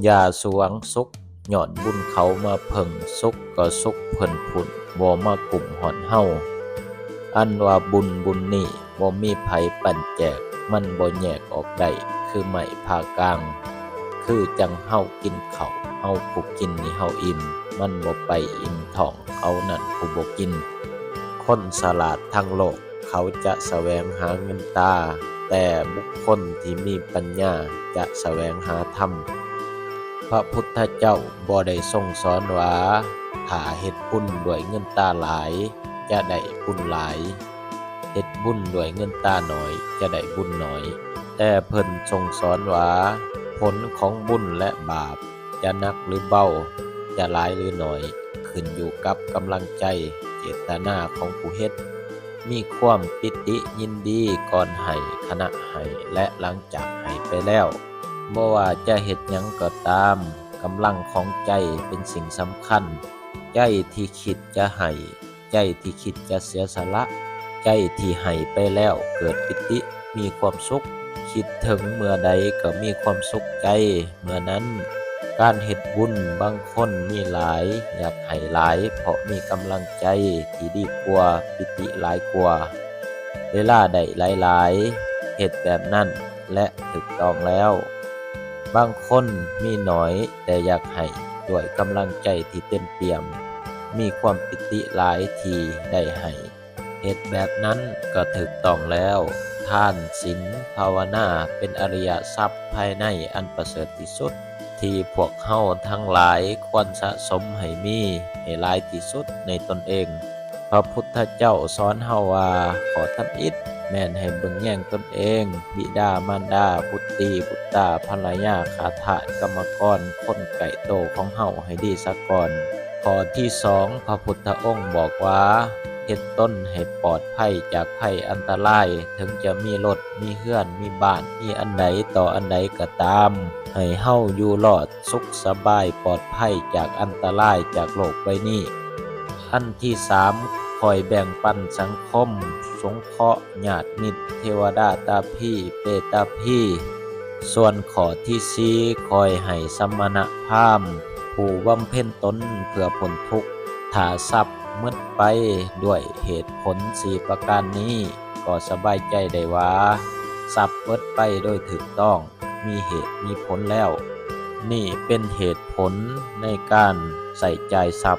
ຢ່າສະຫວັງສຸກ ຍ້ອນບຸນເຂົາມາເພິ່ງ, ສຸກກໍສຸກເພິ່ນພຸ້ນ, ບໍ່ມາກຸ້ມຮອດເຮົາ. ອັນວ່າບຸນ ບຸນນີ້ ບໍ່ມີໃຜປັ້ນແຈກ, ມັນບໍ່ແຍກອອກໄດ້ ຄືໄມ້ຜ່າກາງ. ຄືຈັ່ງເຮົາກິນເຂົ້າ, ເຮົາຜູ້ກິນນີ້ເຮົາອີ່ມ, ມັນບໍ່ໄປອີ່ມທ້ອງເຂົານັ້ນຜູ້ບໍ່ກິນ. ຄົນສະຫຼາດທັງໂລກ ເຂົາຈະສະແຫວງຫາເງິນຕາ, ແຕ່ບຸກຄົນທີ່ມີປັນຍາຈະສະແຫວງຫາທຳ. ພະພຸດທະເຈົ້າບໍ່ໄດ້ຊົງສອນວ່າ ຖ້າເຮັດບຸນດ້ວຍເງິນຕາຫຼາຍ ຈະໄດ້ບຸນຫຼາຍ, ເຮັດບຸນດ້ວຍເງິນຕາໜ້ອຍ ຈະໄດ້ບຸນໜ້ອຍ, ແຕ່ເພິ່ນຊົງສອນວ່າ ຜົນຂອງບຸນ ແລະ ບາບ ຈະໜັກຫຼືເບົາ, ຈະຫຼາຍຫຼືໜ້ອຍ, ຂຶ້ນຢູ່ກັບກຳລັງໃຈ, ເຈດຕະນາຂອງຜູ້ເຮັດ. ມີຄວາມປີຕິຍິນດີກ່ອນໃຫ້, ຂະນະໃຫ້ ແລະ ຫຼັງຈາກໃຫ້ໄປແລ້ວ. ບໍ່ວ່າຈະເຮັດຫຍັງກໍຕາມ, ກຳລັງຂອງໃຈເປັນສິ່ງສຳຄັນ. ໃຈທີ່ຄິດຈະໃຫ້, ໃຈທີ່ຄິດຈະເສຍສະຫຼະ, ໃຈທີ່ໃຫ້ໄປແລ້ວເກີດປີຕິ, ມີຄວາມສຸກ, ຄິດເຖິງເມື່ອໃດກໍມີຄວາມສຸກໃຈເມື່ອນັ້ນ. ການເຮັດບຸນ, ບາງຄົນມີຫຼາຍ, ຢາກໃຫ້ຫຼາຍ ເພາະມີກຳລັງໃຈທີ່ດີກວ່າ, ປີຕິຫຼາຍກວ່າ. ເວລາໄດ້ຫຼາຍໆ, ເຮັດແບບນັ້ນ ແລະ ຖືກຕ້ອງແລ້ວ. ບາງຄົນມີໜ້ອຍ ແຕ່ຢາກໃຫ້ດ້ວຍກຳລັງໃຈທີ່ເຕັມປ່ຽມ, ມີຄວາມປີຕິຫຼາຍທີ່ໄດ້ໃຫ້. ເຮັດແບບນັ້ນກໍຖືກຕ້ອງແລ້ວ. ທານ, ສິນ, ພາວະນາ ເປັນອະລິຍະຊັບພາຍໃນອັນປະເສີດທີ່ສຸດ ທີ່ພວກເຮົາທັງຫຼາຍຄວນສະສົມໃຫ້ມີໃຫ້ຫຼາຍທີ່ສຸດໃນຕົນເອງ. ພະພຸດທະເຈົ້າສອນເຮົາວ່າ ຂໍ້ທຳອິດແມ່ນໃຫ້ເບິ່ງແຍງຕົນເອງ, ບິດາມານດາ, ບຸດຕີບຸດຕາ, ພັນລະຍາ, ຂ້າທາດ, ກຳມະກອນ, ຄົນໃກ້ໂຕຂອງເຮົາໃຫ້ດີສາກ່ອນ. ຂໍ້ທີສອງ ພະພຸດທະອົງບອກວ່າ ເຮັດຕົນໃຫ້ປອດໄພຈາກໄພອັນຕະລາຍ, ເຖິງຈະມີລົດ, ມີເຮືອນ, ມີບ້ານ, ມີອັນໃດຕໍ່ອັນໃດກໍຕາມ, ໃຫ້ເຮົາຢູ່ລອດ ສຸກສະບາຍປອດໄພຈາກອັນຕະລາຍຈາກໂລກໃບນີ້. ອັນທີສາມ ຄອຍແບ່ງປັນສັງຄົມ, ສົງເຄາະຍາດມິດ, ເທວະດາຕາພີ, ເປຕາພີ. ສ່ວນຂໍ້ທີສີ່ ຄອຍໃຫ້ສະມະນະພາມ ຜູ້ບຳເພັນຕົນເພື່ອພົ້ນທຸກ. ຖ້າຊັບໝົດໄປດ້ວຍເຫດຜົນສີ່ປະການນີ້ ກໍສະບາຍໃຈໄດ້ວ່າ ຊັບເບິດໄປໂດຍຖືກຕ້ອງ. ມີເຫດມີຜົນແລ້ວ. ນີ້ເປັນເຫດຜົນໃນການໃຊ້ຈ່າຍຊັບ